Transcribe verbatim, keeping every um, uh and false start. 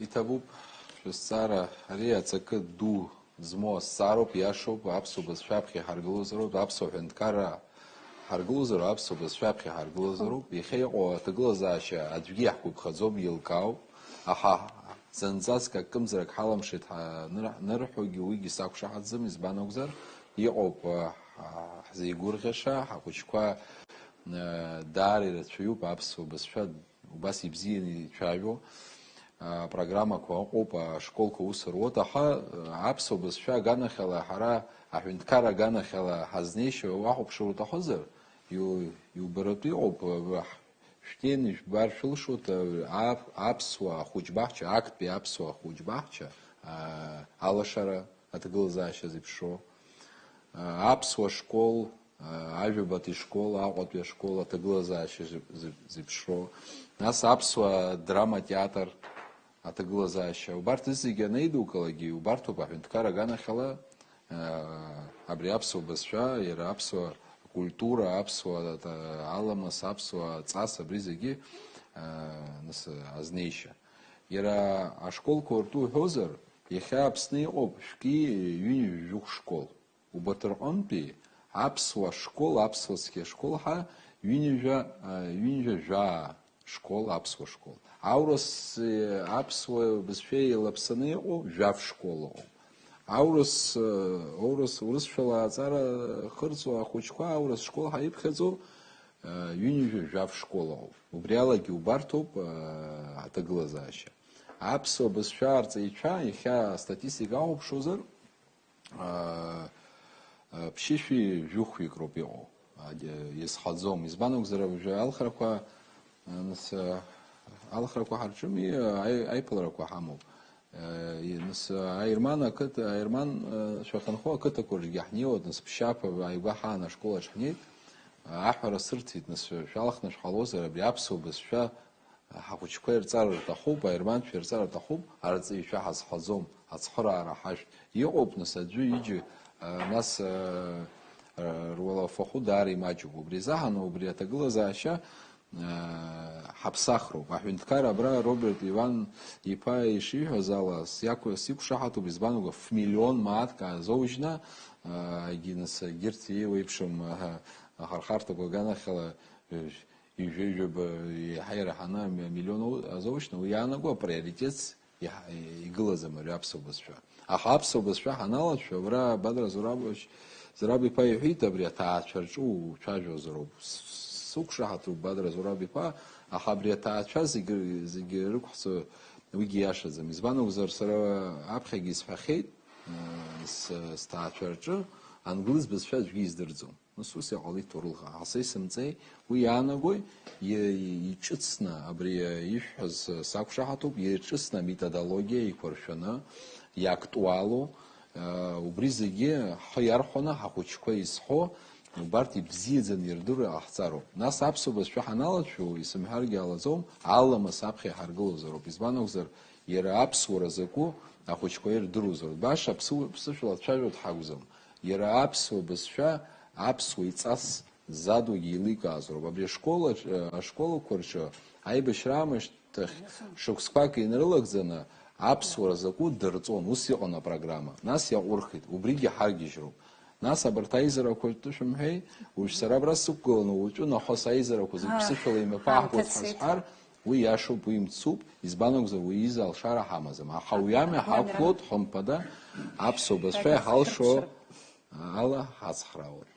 Иҭабуп шәызҵаара, ари аҵакы ду змоу азҵаароуп, иашоуп, аԥсуа бызшәа аԥхьа иҳаргылозароуп, аԥсуа ҳәынҭқарра ҳаргылозароуп, аԥсуа бызшәа аԥхьа иҳаргылозароуп, иахьа иҟоу аҭагылазаашьа аӡәгьы иаҳгәаԥхаӡом, еилкаауп, аха зынӡаск акымзарак ҳаламшеит ҳаныр-, нырҳәогьы уигьы сақәшаҳаҭӡам, избан акәзар, иҟоуп, а, ҳзеигәырӷьаша, ҳахәыҷқәа, а, даара ирацәаҩуп аԥсуа бызшәа убас ибзианы ицәажәо, а, программақәа ыҟоуп, ашколқәа аус руеит, аха, а, аԥсуа бызшәа аганахьала ҳара аҳәынҭқарра аганахьала ҳазнеишьа уахәаԥшыр уҭахызар, иу-, иубаратәы иҟоуп, а, шәнеины ижәбар шәылшоит, а, ап-, аԥсуа ахәыҷбаҳча, актәи аԥсуа ахәыҷбаҳча, а, алашара аҭагылазаашьа зеиԥшроу, а, аԥсуа школ, а, ажәабатәи школ, Аҟәатәи ашкол аҭагылазаашьа зеиԥ-, зеиԥ-, зеиԥшроу, нас аԥсуа драма театр аҭагылазаашьа, убарҭ зегьы анеидукылагьы, убарҭоуп аҳәынҭқар аганахьала, а, абри аԥсуа бызшәа, иара аԥсуа культура, аԥсуа, а, аламыс, аԥсуа ҵас, абри зегьы, а, нас, азнеишьа. Иара ашколқәа ртәы уҳәозар, иахьа Аԥсны иҟоуп шәки ҩынҩажәи жәохә школ. Убарҭ рҟынтәи аԥсуа школ, аԥсуа цқьа школ ҳәа ҩынҩажәа, а, ҩынҩажәа жәаа школ, аԥсуа школ. Аурыс, э, аԥсуа бызшәа еилаԥсаны иҟоу жәаф школ ыҟоуп. Аурыс, э, аурыс, урысшәала аҵара хырҵәо ахәыҷқәа аурыс школ ҳәа иԥхьаӡоу, э, ҩынҩажәа жәаф школ ыҟоуп. Убри алагьы убарҭоуп, э, аҭагылазаашьа. Аԥсуа бызшәа арҵаҩцәа, иахьа астатистика ахәаԥшуазар, аа, ԥшьышәи жәохәҩык роуп иҟоу, а, иазхаӡом. Избан акәзар, уажәы алхрақәа, а, нас, а, алхрақәа ҳарҿыми, аи-, аиԥыларақәа ҳамоуп. А, и-, нас, а, аерман ақыҭа, аерман, а, шәахьынхо ақыҭақәа рҿгьы ҳнеиуеит, нас ԥшьаԥа ааигәа ҳаан ашколаҿ ҳнеит. А, аҳәара сырҭеит, нас шәа-, шәалхны шәҟалозар, абри аԥсуа бызшәа ҳахәыҷқәа ирҵар рҭахуп, аерманцәа ирҵар рҭахуп, арҵаҩцәа ҳазхаӡом, ацхыраара ҳашәҭ. Иҟоуп, нас, аӡәы ҩыџьа, а, нас, а, а, руалафахәы даара имаҷуп. Убри азыҳәан убри аҭагылазаашьа, а, ҳаԥсахроуп. Аҳәынҭқар абра Роберт Иван иԥа ишиҳәаз ала, сиақәы-, сиқәшаҳаҭуп, избан акәу, ф-, миллион мааҭк аазоужьны, а, егьи, нас, егьырҭ еиуеиԥшым, а, ахархарҭақәа аганахьала, ҩажәа-ҩажәаба еиҳа ираҳаны ами-, амиллион у-, азоужьны, уи иаанаго априоритет иаҳ-, игылаӡам ари аԥсуа бызшәа. Аха аԥсуа бызшәа ҳаналацәа, абра Бадра Зурабович, Зураб иԥа иҳәеит, абри аҭаацәа рҿы уцәажәозароуп. С-, сықәшаҳаҭуп Бадра Зураб иԥа, аха абри аҭаацәа зегьы, зегьы рықәҳҵо уигьы иашаӡам. Избан акәзар, сара аԥхьагьы исҳәахьеит, э, с-, сҭаацәа рҿы англыз бызшәа аӡәгьы издырӡом. Нас ус иҟалеит ҭоурыхла. Ҳаса исымҵеи, уи иаанагои, и-, и-, иҿыцны, абри, э, ишәҳәаз, э, сақәшаҳаҭуп, иҿыцны аметодологиа еиқәыршәаны, иактуалу, э, убри зегьы ҳхы иархәаны, ҳахәыҷқәа изҳәо, убарҭ ибзиаӡаны ирдыруа иҟаҳҵароуп. Нас аԥсуа бызшәа ҳаналацәажәо, исымҳәаргьы ҟалаӡом, аламыс аԥхьа иҳаргылозароуп. Избан акәзар, иара аԥсуара закәу ахәыҷқәа ирдыруазароуп. Баша аԥсу-, ԥсышәала дцәажәо дҳакәӡам. Иара аԥсуа бызшәа, аԥсуа иҵас задугьы еиликаазароуп. Абри ашкол аҿ-, ашколқәа рҿы аибашьра аамышьҭахь шықәсқәак инрылагӡаны аԥсуара закәу дырҵон, ус иҟан апрограмма. Нас иаҟәырхит, убригьы ҳаргьежьроуп. Нас абарҭ аизарақәа ртәы шәымҳәеи, уажә сара абра сықәгыланы уаҵәы нахыс аизарақәа зегь Аа, ԥсышәала имҩаԥаҳгоит ҳамҭа цеит. Ҳазҳәар, уи иашоуп, уи мцуп, избан акәзар, уи иза алшара ҳамаӡам. Аха уи амҩа Уи амҩа ҳақәлоит, хымԥада, аԥсуа бызшәа Аиҭах иҳалшо сырԥшыр. ала ҳацхраауеит.